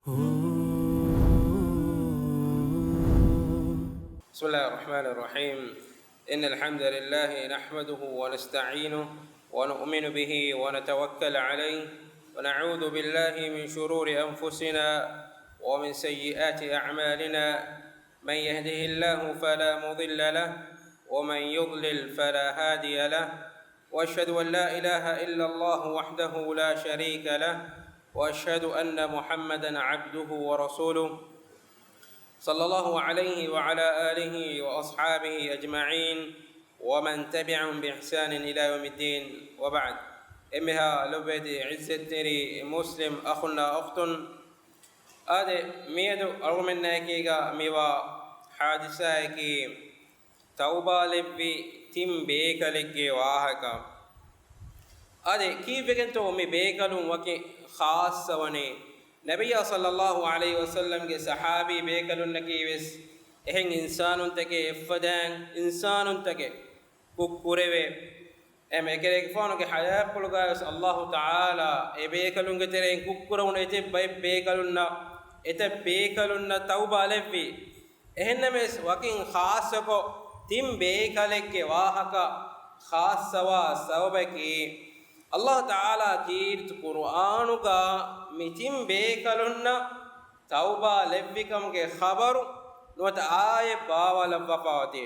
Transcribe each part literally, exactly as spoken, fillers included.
بسم الله الرحمن الرحيم. إن الحمد لله نحمده ونستعينه ونؤمن به ونتوكل عليه، ونعوذ بالله من شرور أنفسنا ومن سيئات أعمالنا. من يهده الله فلا مضل له، ومن يضلل فلا هادي له، وأشهد أن لا إله إلا الله وحده لا شريك له، وأشهد أن محمدا عبده ورسوله، صلى الله عليه وعلى آله وأصحابه أجمعين، ومن تبعهم بإحسان إلى يوم الدين، وبعد. އެންމެހާ ލޮބުވެތި ޢިއްޒަތްތެރި މުސްލިމް އަޚުންނާ އުޚްތުން، އާދެ، މިއަދު އަޅުގަނޑުމެންނާއެކީގަ މިވާ ޙާދިސާއަކީ، ތައުބާލެއްވި ތިން ބޭކަލެއްގެ ވާހަކަ. އާދެ، ކީއްވެގެންތޯ މި ބޭކަލުން ވަކި ޚާއްޞަވަނީ؟ ނަބިއްޔާ ޞައްލައްލާހު ޢަލައިހި ވަސައްލަމްގެ ޞަޙާބީ ބޭކަލުންނަކީ ވެސް އެހެން އިންސާނުންތަކެއް، އެއްފަދައިން އިންސާނުންތަކެއް ކުށްކުރެވޭ. އެމެ އެކަލޭގެފާނުގެ ޙަޔާތްޕުޅުގައި ވެސް ﷲ ތަޢާލާ އެ ބޭކަލުންގެ ތެރެއިން ކުށްކުރެވުނު އެތައް ބައެއް ބޭކަލުންނަށް، އެތައް ބޭކަލުންނަށް ތައުބާ ލެއްވި. އެހެންނަމަވެސް، ވަކިން ޚާއްޞަކޮށް ތިން ބޭކަލެއްގެ ވާހަކަ ޚާއްޞަވާ ސަބަބަކީ، ﷲ ތަޢާލާ ކީރިތި ޤުރުއާނުގަ މި ތިން ބޭކަލުންނަށް ތައުބާ ލެއްވިކަމުގެ ޚަބަރު ނުވަތަ އާޔަތް ބާވާލައްވާފައި އޮތީ.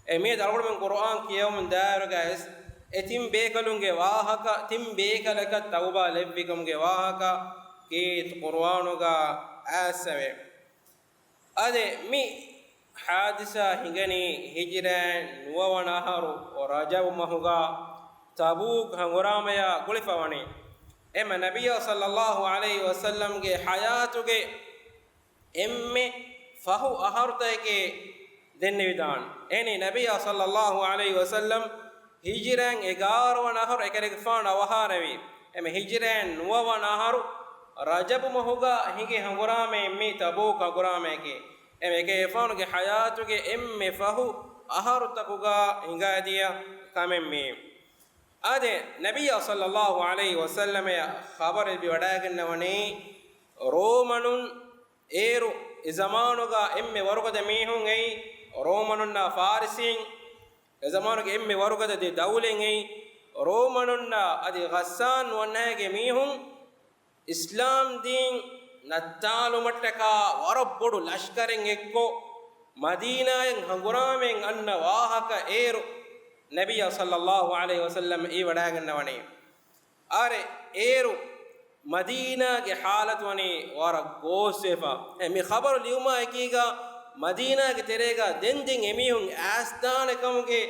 އެ މިއަދު އަޅުގަނޑުމެން ޤުރުއާން ކިޔަވަމުން ދާއިރުގައި ވެސް އެ ތިން ބޭކަލުންގެ ވާހަކަ، ތިން ބޭކަލަކަށް ތައުބާ ލެއްވިކަމުގެ ވާހަކަ ކީރިތި ޤުރުއާނުގަ އައިސްފަވޭ. އާދެ، މި ޙާދިސާ ހިނގަނީ ހިޖުރައިން ނުވަވަނަ އަހަރު ރަޖަބު މަހުގަ ތަބޫކް ހަނގުރާމަޔާ ގުޅިފަވަނީ. އެމަ ނަބިއްޔާ ޞައްލައްލާހު ޢަލައިހި ވަސައްލަމްގެ ޙަޔާތުގެ އެންމެ ފަހު އަހަރުތަކެކޭ ދެންނެވިދާނެ. އެހެނީ، ނަބިއްޔާ ޞައްލައްލާހު ޢަލައިހި ވަސައްލަމް ހިޖުރައިން އެގާރަ ވަނަ އަހަރު އެކަލޭގެފާނު އަވަހާރަވީ. އެމެ ހިޖުރައިން ނުވަވަނަ އަހަރު ރަޖަބު މަހުގަ ހިނގި ހަނގުރާމައެއް މި ތަބޫކް ހަނގުރާމަޔަކީ. އެމެ އެކަލޭގެފާނުގެ ޙަޔާތުގެ އެންމެ ފަހު އަހަރުތަކުގަ ހިނގާދިޔަ ކަމެއް މީ. އާދެ، ނަބިއްޔާ ޞައްލައްލާހު ޢަލައިހި ވަސައްލަމަޔަށް ޚަބަރެއް ލިބިވަޑައިގަންނަވަނީ، ރޯމަނުން އޭރު އެ ޒަމާނުގަ އެންމެ ވަރުގަދަ މީހުން އެއީ ރޯމަނުންނާ ފާރިސީން، އެ ޒަމާނުގެ އެންމެ ވަރުގަދަ ދެ ދައުލަތް އެއީ ރޯމަނުންނާ އަދި ޣައްސާން ނުވަންހައިގެ މީހުން އިސްލާމް ދީން ނައްތާލުމަށްޓަކާ ވަރަށް ބޮޑު ލަޝްކަރެއް އެއްކޮށް، މަދީނާއަށް ހަނގުރާމައިން އަންނަ ވާހަކަ އޭރު ނަބިއްޔާ ޞައްލައްލާހު ޢަލައިހި ވަސައްލަމް އެއީ ވަޑައިގަންނަވަނީ. އާރެ، އޭރު މަދީނާގެ ޙާލަތު ވަނީ ވަރަށް ގޯސްވެފަ. އެ މި ޚަބަރު ލިޔުމާ އެކީގަ މަދީނާގެ ތެރޭގަ ދެން ދެން އެމީހުން އައިސްދާނެ ކަމުގެ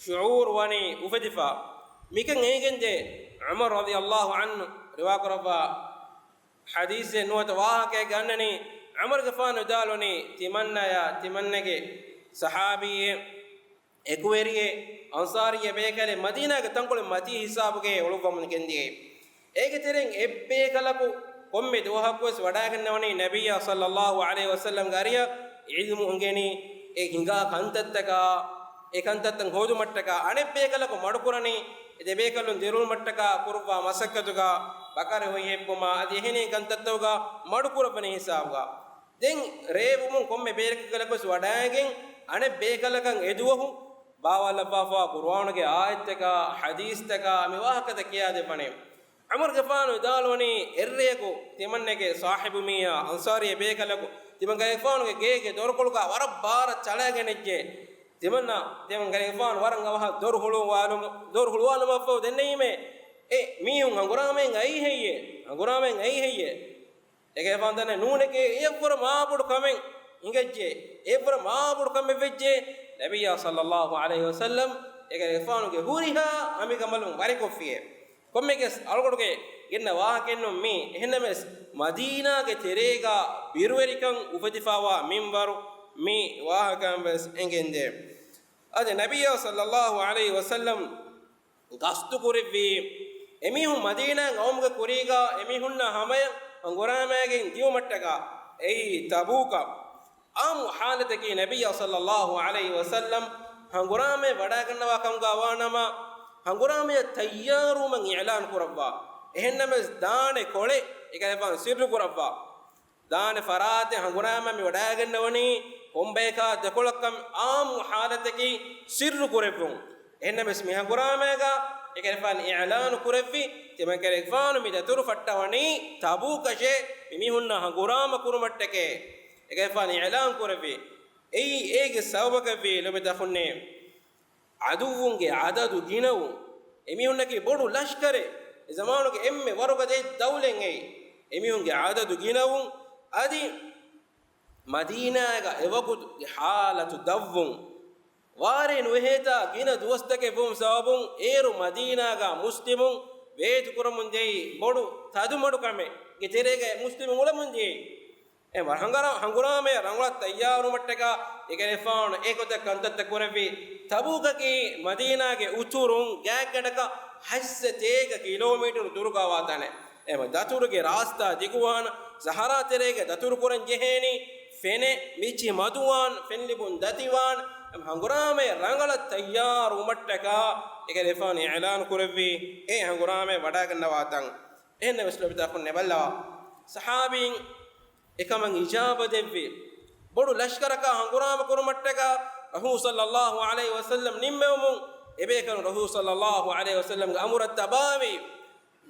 ޝުޢޫރު ވަނީ އުފެދިފަ. މިކަން އެނގެންދޭ، ޢުމަރު ރަޟިޔައްލާހު ޢަންހު ރިވާކުރައްވާ ޙަދީޘެއް ނުވަތަ ވާހަކައެއްގަ އަންނަނީ، ޢުމަރުގެފާނު ވިދާޅުވަނީ، ތިމަންނަޔާ ތިމަންނަގެ ޞަޙާބީއެއް، އެކުވެރިއެއް، އަންޞާރިއްޔަ ބޭކަލެއް މަދީނާގެ ތަންކޮޅެއް މަތީ ހިސާބުގައި އުޅުއްވަމުން ގެންދިޔައީ. އޭގެ ތެރެއިން އެއްބޭކަލަކު ކޮންމެ ދުވަހަކުވެސް ވަޑައިގަންނަވަނީ ނަބިއްޔާ ޞައްލައްލާހު ޢަލައިހި ވަސައްލަމްގެ އަރިހަށް ޢިލްމު އުނގެނީ، އެ ހިނގާ ކަންތައްތަކާ، އެ ކަންތައްތައް ހޯދުމަށްޓަކާ. އަނެއްބޭކަލަކު މަޑުކުރަނީ، އެ ދެބޭކަލުން ދިރިއުޅުމަށްޓަކާ ކުރުއްވާ މަސައްކަތުގަ، ބަކަރި ހޮތް ހެއްޕުމާ އަދި އެހެނިހެން ކަންތައްތަކުގަ މަޑުކުރައްވަނީ ހިސާބުގަ. ދެން ރޭވުމުން ކޮންމެ ބޭކަލަކުވެސް ވަޑައިގެން، އަނެއް ބޭކަލަކަށް އެދުވަހު ބާވާލައްވާފަވާ ޤުރުއާނުގެ އާޔަތްތަކާ، ޙަދީޘްތަކާ މި ވާހަކަތައް ކިޔާދެއްވަނީ. ޢުމަރުގެފާނު ވިދާޅުވަނީ، އެއްރެޔަކު ތިމަންނެގެ ޞާޙިބުމީއާ އަންޞާރީ ބޭކަލަކު ތިމަންގެފާނުގެ ގޭގެ ދޮރުކޮޅުގަ ވަރަށް ބާރަށް ޗަޅައިގެނެއްޖެ. ތިމަންނަ، ތިމަންގެފާނު ވަރަށް އަވަހަށް ދޮރު ހުޅުވާލުމަށް، ދޮރު ހުޅުވާލުމަށްފަހު ދެންނެވީމޭ، އެ މީހުން ހަނގުރާމައިން އައީ ހެއްޔޭ؟ ހަނގުރާމައިން އައީ ހެއްޔޭ؟ އެކަލޭގެފާނު ދަންނަވަނީ ނޫނެކޭ، އެއަށްވުރެ މާބޮޑު ކަމެއް ހިނގައްޖެ. އެއަށްވުރެ މާބޮޑު ކަމެއް ވެއްޖެ. ނަބިއްޔާ ޞައްލައްލާހު ޢަލައިހި ވަސައްލަމް އެކަލޭގެފާނުގެ ހުރިހާ އަނބިކަނބަލުން ވަރިކޮށްފިއޭ. ކޮންމެއަކަސް އަޅުގަނޑުގެ ގެންނަ ވާހަކައެއްނު މީ. އެހެންނަމަވެސް، މަދީނާގެ ތެރޭގަ ބިރުވެރިކަން އުފެދިފަވާ މިންވަރު މި ވާހަކައިން ވެސް އެނގެންދޭ. އަދި ނަބިއްޔާ ޞައްލައްލާހު ޢަލައިހި ވަސައްލަމް ގަސްތުކުރެއްވީ، އެމީހުން މަދީނާއަށް އައުމުގެ ކުރީގަ އެމީހުންނާ ހަމަޔަށް ހަނގުރާމައިގެން ދިޔުމަށްޓަކާ. އެއީ ތަބޫކަށް. އާއްމު ޙާލަތަކީ ނަބިއްޔާ ޞައްލައްލާހު ޢަލައިހި ވަސައްލަމް ހަނގުރާމައަށް ވަޑައިގަންނަވާ ކަމުގަ ވާނަމަ، ހަނގުރާމަޔަށް ތައްޔާރުވުމަށް އިޢުލާން ކުރައްވާ. އެހެންނަމަވެސް، ދާނެ ކޮޅެއް އެކަލޭގެފާނު ސިއްރު ކުރައްވާ. ދާނެ ފަރާތެއް ހަނގުރާމަ މި ވަޑައިގަންނަވަނީ ކޮންބަޔަކާ ދެކޮޅަށްކަން އާއްމު ހާލަތަކީ ސިއްރު ކުރެއްވުން. އެހެންނަމަވެސް މި ހަނގުރާމައިގަ އެކަލޭގެފާނު އިޢުލާނު ކުރެއްވި، ތިމަންކަލޭގެފާނު މި ދަތުރު ފައްޓަވަނީ ތަބޫކަށޭ، މި މީހުންނާ ހަނގުރާމަ ކުރުމަށްޓަކޭ. އެކަލޭގެފާނު އިޢުލާން ކުރެއްވި. އެއީ އޭގެ ސަބަބަކަށްވީ ލޮބުވެތި އަޚުންނޭ، ޢަދުއްވުންގެ ޢަދަދު ގިނަވުން. އެމީހުންނަކީ ބޮޑު ލަޝްކަރެއް. އެ ޒަމާނުގެ އެންމެ ވަރުގަދަ ދައުލަތް އެއީ. އެމީހުންގެ ޢަދަދު ގިނަވުން. އަދި މަދީނާގަ އެވަގުތުގެ ޙާލަތު ދަށްވުން. ވާރޭ ނުވެހޭތާ ގިނަ ދުވަސްތަކެއް ވުމު ސަބަބުން އޭރު މަދީނާގަ މުސްލިމުން ވޭތުކުރަމުން ދިޔައީ ބޮޑު ތަދުމަޑުކަމެއްގެ ތެރޭގަ މުސްލިމުން އުޅަމުން ދިޔައީ. އެ ހަނގުރާ-، ހަނގުރާމަޔަށް ރަނގަޅަށް ތައްޔާރުވުމަށްޓަކާ އެކަލޭގެފާނު އެގޮތަށް ކަންތައްތައް ކުރެއްވި. ތަބޫކަކީ މަދީނާގެ އުތުރުން ގާތްގަނޑަކަށް ހަތްސަތޭކަ ކިލޯމީޓަރު ދުރުގަވާ ތަނެއް. އެ ދަތުރުގެ ރާސްތާ ދިގުވާން، ސަހަރާ ތެރޭގަ ދަތުރުކުރަން ޖެހޭނީ ފެނެއް މިޗި މަދުވާން، ފެންލިބުން ދަތިވާން. އެ ހަނގުރާމަޔަށް ރަނގަޅަށް ތައްޔާރުވުމަށްޓަކާ އެކަލޭގެފާނު އިޢުލާނު ކުރެއްވީ އެ ހަނގުރާމަޔަށް ވަޑައިގަންނަވާތަން. އެހެންނަމަވެސް ލޮބުވެތި އަޚުންނޭ ބައްލަވާ. ޞަޙާބީން އެކަމަށް އިޖާބަ ދެއްވި. ބޮޑު ލަޝްކަރަކާ ހަނގުރާމަ ކުރުމަށްޓަކާ ރަސޫލު ޞައްލައްލާހު ޢަލައިހި ވަސައްލަމް ނިންމެވުމުން އެބޭކަލުން ރަސޫލު ޞައްލައްލާހު ޢަލައިހި ވަސައްލަމްގެ އަމުރަށް ތަބާވީ.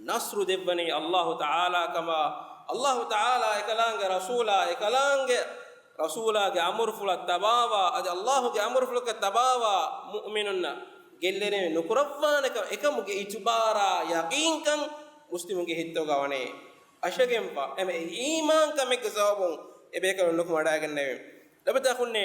ނަޞްރު ދެއްވަނީ ﷲ ތަޢާލާ ކަމަށް. ﷲ ތަޢާލާ އެކަލާނގެ ރަސޫލާ، އެކަލާނގެ ރަސޫލާގެ އަމުރުފުޅަށް ތަބާވާ، އަދި ﷲ ގެ އަމުރުފުޅަކަށް ތަބާވާ މުއުމިނުންނަށް ގެއްލެނެވި ނުކުރައްވާނެ ކަމަށް އެކަމުގެ އިތުބާރާ ޔަޤީންކަން މުސްލިމުންގެ ހިތުގަ ވަނީ. އަށަގެންފަ އެމެ އީމާންކަމެއްގެ ސަބަބުން އެބޭކަލުން ނުކުމެ ވަޑައިގެންނެވި. ލޮބުވެތި އަޚުންނޭ،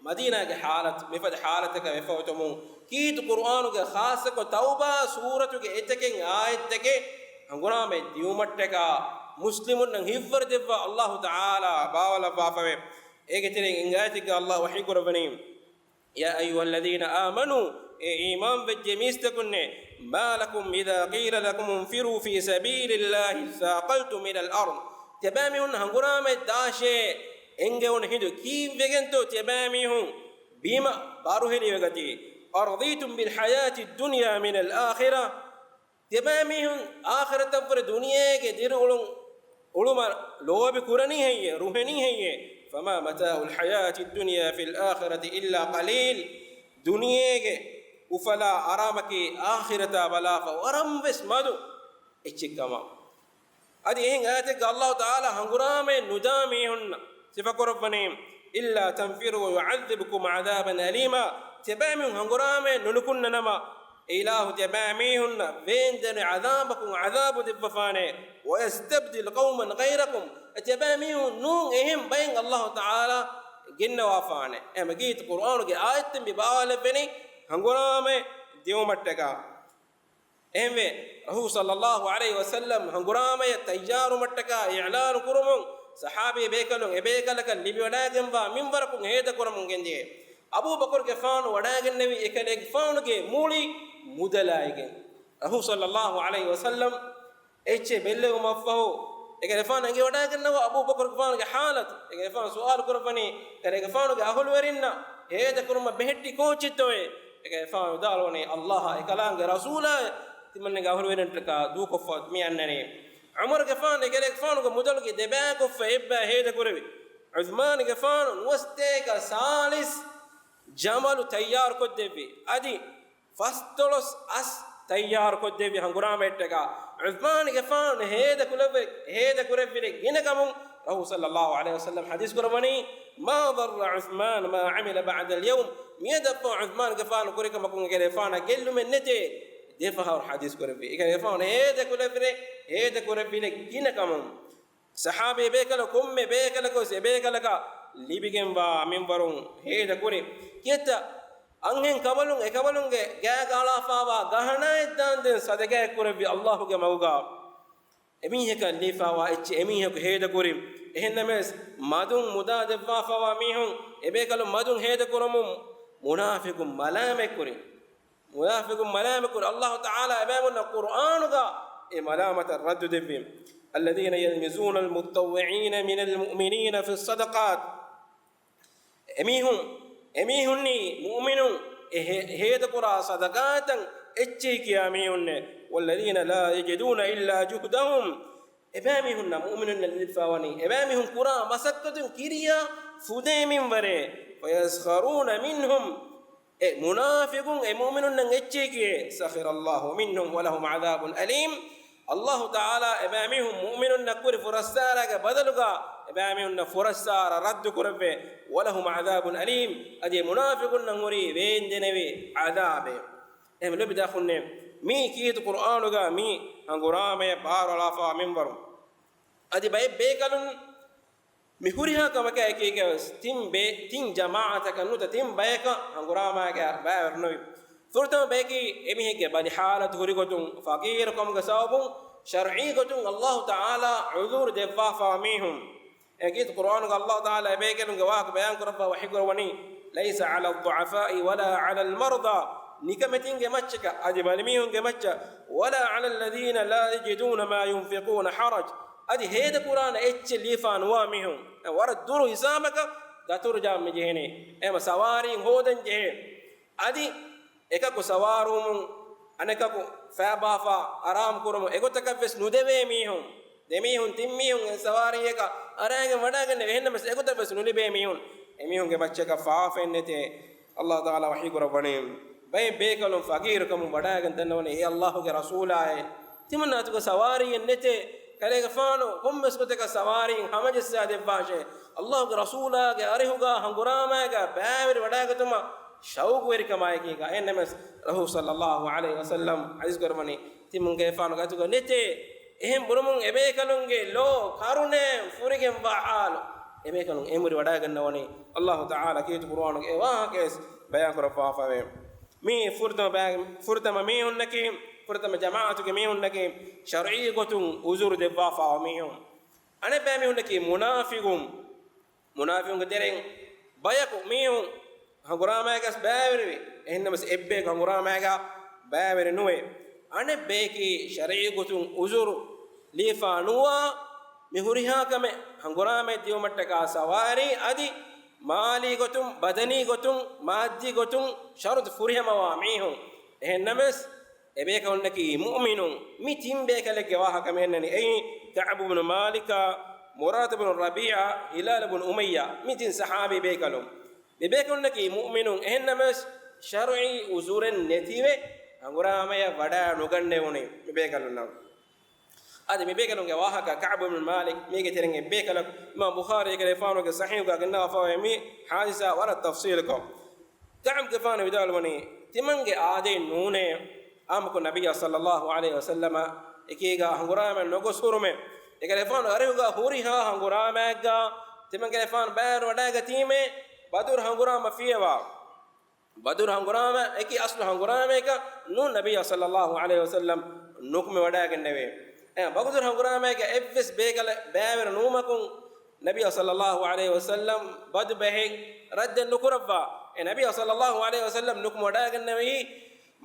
މަދީނާގެ ޙާލަތު މިފަދަ ޙާލަތަކަށް ވެފައި އޮތުމުން ކީރިތި ޤުރުއާނުގެ ޚާއްޞަކޮށް ތައުބާ ސޫރަތުގެ އެތަކެއް އާޔަތްތަކެއް ހަނގުރާމައެއް ދިއުމަށްޓަކާ މުސްލިމުންނަށް ހިއްވަރު ދެއްވާ ﷲ ތަޢާލާ ބާވަލައްވާފަވޭ. އޭގެ ތެރެއިން އެންގާތެއްގަ ﷲ ވަޙީ ކުރައްވަނީ، يا أيها الذين آمنوا، އޭ އީމާން ވެއްޖެ މީސްތަކުންނޭ، ما لكم إذا قيل لكم انفروا في سبيل الله اثاقلتم إلى الأرض. ތިޔަބައިމީހުން ހަނގުރާމައަށް ދާށޭ އެންގެވުނު ހިނދު ކީއްވެގެންތޯ ތިޔަބައިމީހުން ބިމަ ބާރުހެލިވެގަތީ؟ أرضيتم بالحياة الدنيا من الآخرة. ތިޔަބައިމީހުން އާޚިރަތަށްވުރެ ދުނިޔޭގެ ދިރިއުޅުން އުޅުމަށް ލޯބި ކުރަނީ ހެއްޔޭ؟ ރުހެނީ ހެއްޔޭ؟ فما متاع الحياة الدنيا في الآخرة إلا قليل. ދުނިޔޭގެ އުފަލާ އަރާމަކީ އާޚިރަތާ ބަލާފަ ވަރަށްވެސް މަދު އެއްޗެއްކަމަށް. އަދި އެހެން އާޔަތެއްގަ ﷲ ތަޢާލާ ހަނގުރާމައެއް ނުދާ މީހުންނަށް ސިފަކުރައްވަނީ، إلا تنفروا يعذبكم عذابا أليما. ތިޔަބައިމީހުން ހަނގުރާމައެއް ނުނުކުންނަނަމަ، އެ އިލާހު ތިޔަބައިމީހުންނަށް ވޭންދެނި ޢަޛާބަކުން ޢަޛާބު ދެއްވަފާނެ. ويستبدل قوما غيركم. ތިޔަބައިމީހުން ނޫން އެހެން ބައެއް ﷲ ތަޢާލާ ގެންނަވާފާނެ. އެމަގީތު ޤުރުއާނުގެ އާޔަތްތައް މި ބާވާލެއްވެނީ ހަނގުރާމައެއް ދިއުމަށްޓަކާ. އެހެންވެ، ރަސޫލު ޞައްލައްލާހު ޢަލައިހި ވަސައްލަމް ހަނގުރާމަޔަށް ތައްޔާރުވުމަށްޓަކާ އިޢުލާނު ކުރުމުން، ޞަޙާބީ ބޭކަލުން އެބޭކަލަކަށް ލިބިވަޑައިގެންވާ މިންވަރަކުން ހޭދަކުރަމުން ގެންދިޔައީ. އަބޫބަކުރުގެފާނު ވަޑައިގެންނެވީ އެކަލޭގެފާނުގެ މުޅި މުދަލާއިގެން. ރަސޫލު ޞައްލައްލާހު ޢަލައިހި ވަސައްލަމް އެއްޗެއް ބެއްލެވުމަށްފަހު، އެކަލޭގެފާނު އެނގިވަޑައިގެންނަވާ އަބޫބަކުރުގެފާނުގެ ޙާލަތު. އެކަލޭގެފާނު ސުވާލު ކުރައްވަނީ، ކަލޭގެފާނުގެ އަހުލުވެރިންނަށް ހޭދަކުރުމަށް ބެހެއްޓީ ކޯއްޗެއްތޯއޭ؟ އެކަލޭގެފާނު ވިދާޅުވަނީ، ﷲ އާ އެކަލާނގެ ރަސޫލާއޭ ތިމަންނަގެ އަހުލުވެރިންނަށްޓަކާ ދޫކޮށްފަ މި އަންނަނީ. ޢުމަރުގެފާނު އެކަލޭގެފާނުގެ މުދަލުގެ ދެބައިކޮށްފަ އެއްބައި ހޭދަކުރެވި. ޢުޘްމާނުގެފާނު ނުވަސަތޭކަ ސާޅީސް ޖަމަލު ތައްޔާރުކޮށްދެއްވި. އަދި ފަސްދޮޅަސް އަސް ތައްޔާރުކޮށްދެއްވި ހަނގުރާމައެއްޓަކާ. ޢުޘްމާނުގެފާނު ހޭދަކުރެއްވި، ހޭދަކުރެއްވި ގިނަކަމުން ރަސޫލު ޞައްލައްލާހު ޢަލައިހި ވަސައްލަމް ޙަދީޘް ކުރައްވަނީ، ما ضر عثمان ما عمل بعد اليوم. މިއަދަށްފަހު ޢުޘްމާނުގެފާނު ކުރި ކަމަކުން އެކަލޭގެފާނަށް ގެއްލުމެއް ނެތޭ. ދެފަހަރު ޙަދީޘް ކުރެއްވި. އެކަލޭގެފާނު ހޭދަކުރެއްވި، ހޭދަކުރެއްވި ގިނަކަމުން. ޞަޙާބީ ބޭކަލަކު ކޮންމެ ބޭކަލަކުވެސް އެބޭކަލަކަށް ލިބިގެންވާ މިންވަރުން ހޭދަކުރި. ކިއެއްތަ އަންހެން ކަބަލުން އެކަބަލުންގެ ގާގަ އަޅާފާވާ ގަހަނާއެއް ދާންދެން ސަދަގާއެއް ކުރެއްވި ﷲ ގެ މަގުގަ. އެމީހަކަށް ލިބިފާވާ އެއްޗެއް އެމީހަކު ހޭދަކުރި. އެހެންނަމަވެސް މަދުން މުދާ ދެއްވާފާވާ މީހުން އެބޭކަލުން މަދުން ހޭދަކުރަމުން މުނާފިޤުން މަލާމަތްކުރި. މުނާފިޤުން މަލާމަތްކުރި. ﷲ ތަޢާލާ އެބައިމީހުންނަށް ޤުރުއާނުގަ އެ މަލާމަތަށް ރައްދު ދެއްވި. الذين يلمزون المطوعين من المؤمنين في الصدقات. އެމީހުން، އެމީހުންނީ މުއުމިނުން އެ ހޭ-، ހޭދަކުރާ ޞަދަޤާތަށް އެއްޗެހި ކިޔާ މީހުންނޭ. والذين لا يجدون إلا جهدهم. އެބައިމީހުންނަށް، މުއުމިނުންނަށް ލިބިފައިވަނީ، އެބައިމީހުން ކުރާ މަސައްކަތުން ކިރިޔާ ފުދޭ މިންވަރެއް. ويسخرون منهم، އެ މުނާފިގުން އެ މުއުމިނުންނަށް އެއްޗެހިކިޔޭ. سخر الله منهم ولهم عذاب أليم. އައްލާހު ތަޢާލާ އެބައިމީހުން މުއުމިނުންނަށް ކުރި ފުރައްސާރާގެ ބަދަލުގަ އެބައިމީހުންނަށް ފުރައްސާރަ ރައްދު ކުރެއްވޭ. ولهم عذاب أليم. އަދި އެ މުނާފިގުންނަށް ހުރީ ވޭންދެނެވި ޢަޛާބެއް. އެހެން ލޯބިދާ އަޚުންނޭ، މީ ކީރިތި ޤުރްއާނުގަ މި ހަނގުރާމަޔަށް ބާރުއަޅާފަވާ މިންވަރު. އަދި ބައެއް ބޭކަލުން މި ހުރިހާ ކަމަކާ އެކީގަވެސް ތިން ބޭ-، ތިން ޖަމާޢަތަކަށް ނުވަތަ ތިން ބަޔަކަށް ހަނގުރާމައިގަ ބައިވެރި ނުވި. ފުރަތަމަ ބަޔަކީ އެމީހެއްގެ ބަލި ޙާލަތު ހުރިގޮތުން ފަޤީރުކަމުގެ ސަބަބުން ޝަރުޢީ ގޮތުން އައްލާހު ތަޢާލާ ޢުޛުރު ދެއްވާފަވާ މީހުން. އެކީ ޤުރްއާނުގަ އައްލާހު ތަޢާލާ އެބޭކަލުންގެ ވާހަކަ ބަޔާން ކުރައްވާ ވަޙީ ކުރައްވަނީ، ليس على الضعفاء ولا على المرضى، ނިކަމެތިންގެ މައްޗަކަށް އަދި ބަލިމީހުންގެ މައްޗަށް، ولا على الذين لا يجدون ما ينفقون حرج، އަދި ހޭދަކުރާނެ އެއްޗެއް ލިބިފަ ނުވާ މީހުން، ވަރަށް ދުރު ހިސާބަކަށް ދަތުރުޖާ މި ޖެހެނީ. އެހެމަ ސަވާރީން ހޯދަން ޖެހޭ. އަދި އެކަކު ސަވާރުވުމުން އަނެކަކު ފައިބާފާ އަރާމު ކުރުމުން އެގޮތަކަށް ވެސް ނުދެވޭ މީހުން، ދެމީހުން ތިން މީހުން އެ ސަވާރީއަކަށް އަރާގެން ވަޑާގެންނެވި، އެހެންނަމަސް އެގޮތަށް ވެސް ނުލިބޭ މީހުން، އެމީހުންގެ މައްޗަކަށް ފާފައެއް ނެތޭ. އައްލާހު ތަޢާލާ ވަޙީ ކުރައްވަނީ، ބައެއް ބޭކަލުން ފަޤީރުކަމުން ވަޑާގެން ދަންނަވަނީ، އޭ އައްލާހުގެ ރަސޫލާއޭ، ތިމަންނަ އަތުގަ ސަވާރީއެއް ނެތޭ، ކަލޭގެފާނު ކޮންމެސް ގޮތަކަށް ސަވާރީން ހަމަޖައްސާ ދެއްވާށޭ. އައްލާހުގެ ރަސޫލާގެ އަރިހުގަ ހަނގުރާމައިގަ ބައިވެރި ވަޑާގަތުމަށް ޝައުގުވެރިކަމާއެކީގަ، އެހެންނަމަސް ރަސޫލު ޞައްލައްލާހު ޢަލައިހި ވަސައްލަމް ޙަދީޘް ކުރައްވަނީ، ތިމަންގެފާނުގެ އަތުގަ ނެތޭ. އެހެން ބުނުމުން އެބޭކަލުންގެ ލޯ ކަރުނައިން ފުރިގެންވާ ޙާލު އެބޭކަލުން އެނބުރި ވަޑާގަންނަވަނީ އައްލާހު ތަޢާލާ ކީރިތި ޤުރްއާނުގެ އެ ވާހަކަވެސް ބަޔާން ކުރައްވާފަވޭ. މީ ފުރަތަމަ ބައި-، ފުރަތަމަ މީހުންނަކީ، ފުރަތަމަ ޖަމާޢަތުގެ މީހުންނަކީ، ޝަރުޢީ ގޮތުން ޢުޛުރު ދެއްވާފަވާ މީހުން. އަނެއްބައި މީހުންނަކީ މުނާފިގުން. މުނާފިގުންގެ ތެރެއިން ބަޔަކު މީހުން ހަނގުރާމައިގަސް ބައިވެރިވި. އެހެންނަމަސް އެއްބަޔަކު ހަނގުރާމައިގަ ބައިވެރި ނުވޭ. އަނެއްބަޔަކީ ޝަރުޢީ ގޮތުން ޢުޛުރު ލިބިފަ ނުވާ މި ހުރިހާ ކަމެއް ހަނގުރާމައެއް ދިއުމަށްޓަކާ ސަވާރީ އަދި މާލީ ގޮތުން، ބަދަނީ ގޮތުން، މާއްދީ ގޮތުން ޝަރުޠު ފުރިހަމަވާ މީހުން. އެހެންނަމަސް އެބޭކަލުންނަކީ މުއުމިނުން. މި ތިން ބޭކަލެއްގެ ވާހަކަ މި އަންނަނީ. އެއީ ކަޢުބު ބުނު މާލިކާ، މުރާރަތު ބުނު ރަބީޢާ، ހިލާލު ބުނު އުމައްޔާ، މި ތިން ޞަޙާބީ ބޭކަލުން. މި ބޭކަލުންނަކީ މުއުމިނުން. އެހެންނަމަސް ޝަރުޢީ ޢުޛުރެއް ނެތިވެ ހަނގުރާމަޔަށް ވަޑާ ނުގަންނެވުނީ މި ބޭކަލުންނަށް. އަދި މި ބޭކަލުންގެ ވާހަކަ ކަޢުބު ބިން މާލިކް، މީގެ ތެރެއިން އެއްބޭކަލަކު، އިމާމް ބުޚާރީ އެކަލޭގެފާނުގެ ޞަޙީޙުގަ ގެންނަވާފަވޭ މި ޙާދިސާ ވަރަށް ތަފްޞީލުކޮށް. ކަޢުބުގެފާނު ވިދާޅުވަނީ، ތިމަންގެ އާދައެއް ނޫނޭ އާއްމުކޮށް ނަބިއްޔާ ޞައްލައްލާހު ޢަލައިހި ވަސައްލަމަ އެކީގަ ހަނގުރާމަ ނުގޮސް ހުރުމެއް. އެކަލޭގެފާނު އަރިހުގަ ހުރިހާ ހަނގުރާމައެއްގަ ތިމަންކަލޭގެފާނު ބައިވެރިވަޑައިގަތީމޭ ބަދުރު ހަނގުރާމަ ފިޔަވާ. ބަދުރު ހަނގުރާމައަކީ އަސްލު ހަނގުރާމައަކަށް ނޫން ނަބިއްޔާ ޞައްލައްލާހު ޢަލައިހި ވަސައްލަމް ނުކުމެވަޑައިގެންނެވޭ. އެ ބަދުރު ހަނގުރާމައިގަ އެއްވެސް ބޭކަލެއް ބައިވެރި ނުވުމަކުން ނަބިއްޔާ ޞައްލައްލާހު ޢަލައިހި ވަސައްލަމް ބަދު ބަހެއް ރައްދެއް ނުކުރައްވާ. އެ ނަބިއްޔާ ޞައްލައްލާހު ޢަލައިހި ވަސައްލަމް ނުކުމެވަޑައިގެންނެވީ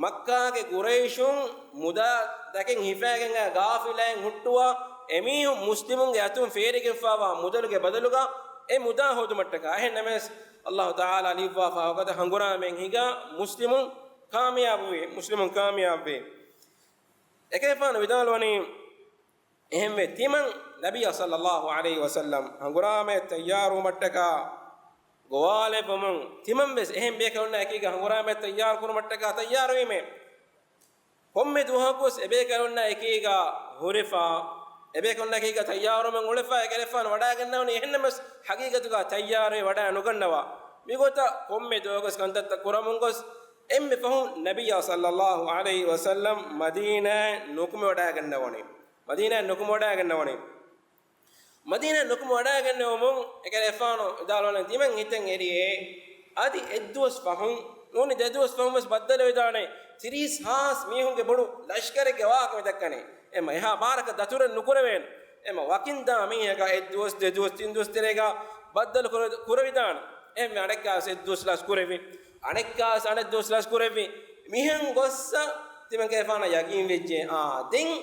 މައްކާގެ ޤުރައިޝުން މުދާ ދަކެއް ހިފައިގެން އައި ގާފިލާއިން ހުއްޓުވާ އެމީހުން މުސްލިމުންގެ އަތުން ފޭރިގެންފާވާ މުދަލުގެ ބަދަލުގަ އެ މުދާ ހޯދުމަށްޓަކާ. އެހެންނަމަވެސް، އައްލާހު ތަޢާލާ ލިޔުއްވާފާ ވަގުތަށް ހަނގުރާމައިން ހިނގާ މުސްލިމުން ކާމިޔާބުވި، މުސްލިމުން ކާމިޔާބުވި. އެކަލޭގެފާނު ވިދާޅުވަނީ، އެހެންވެ ތިމަން ނަބިއްޔާ ޞައްލައްލާހު ޢަލައިހި ވަސައްލަމް ހަނގުރާމައަށް ތައްޔާރުވުމަށްޓަކާ ގޮވާލެއްވުމުން، ތިމަންވެސް އެހެން ބޭކަލުންނާ އެކީގަ ހަނގުރާމައަށް ތައްޔާރު ކުރުމަށްޓަކާ ތައްޔާރުވީމޭ. ކޮންމެ ދުވަހަކުވެސް އެބޭކަލުންނާ އެކީގަ ހުރެފާ، އެބޭކަލުންނާ އެކީގަ ތައްޔާރުވުމަށް އުޅެފާ، އެކަލޭގެފާނު ވަޑައިގަންނަވަނީ. އެހެންނަމަވެސް، ހަގީގަތުގަ ތައްޔާރުވެ ވަޑައި ނުގަންނަވާ. މިގޮތަށް ކޮންމެ ދުވަހަކުވެސް ކަންތައްތައް ކުރަމުން ގޮސް، އެންމެ ފަހުން ނަބިއްޔާ ޞައްލައްލާހު ޢަލައިހި ވަސައްލަމް މަދީނާއަށް ނުކުމެވަޑައިގަންނަވަނީ. މަދީނާއަށް ނުކުމެވަޑައިގަންނަވަނީ. މަދީނާއަށް ނުކުމެވަޑައިގެންނެވުމުން އެކަލޭގެފާނު ވިދާޅުވަނީ، ތިމަން ހިތަށް އެރިއޭ، އަދި އެއްދުވަސް ފަހުން ނޫނީ ދެދުވަސް ފަހުން ވެސް ބައްދަލުވެދާނެ. ތިރީސް ހާސް މީހުންގެ ބޮޑު ލަޝްކަރެއްގެ ވާހަކަ މި ދައްކަނީ. އެމަ އެހާ ބާރަކަށް ދަތުރެއް ނުކުރެވޭނެ. އެމަ ވަކިންދާ މީހަކަށް އެއްދުވަސް ދެދުވަސް ތިންދުވަސް ތެރޭގަ ބައްދަލު ކުރެ-، ކުރެވިދާނެ. އެހެންވެ އަނެއްކާވެސް އެއްދުވަސް ލަސް ކުރެވި، އަނެއްކާވެސް އަނެއްދުވަސް ލަސް ކުރެވި. މިހެން ގޮއްސަ ތިމަންކަލޭގެފާނަށް ޔަގީން ވެއްޖެ، އާ، ދެން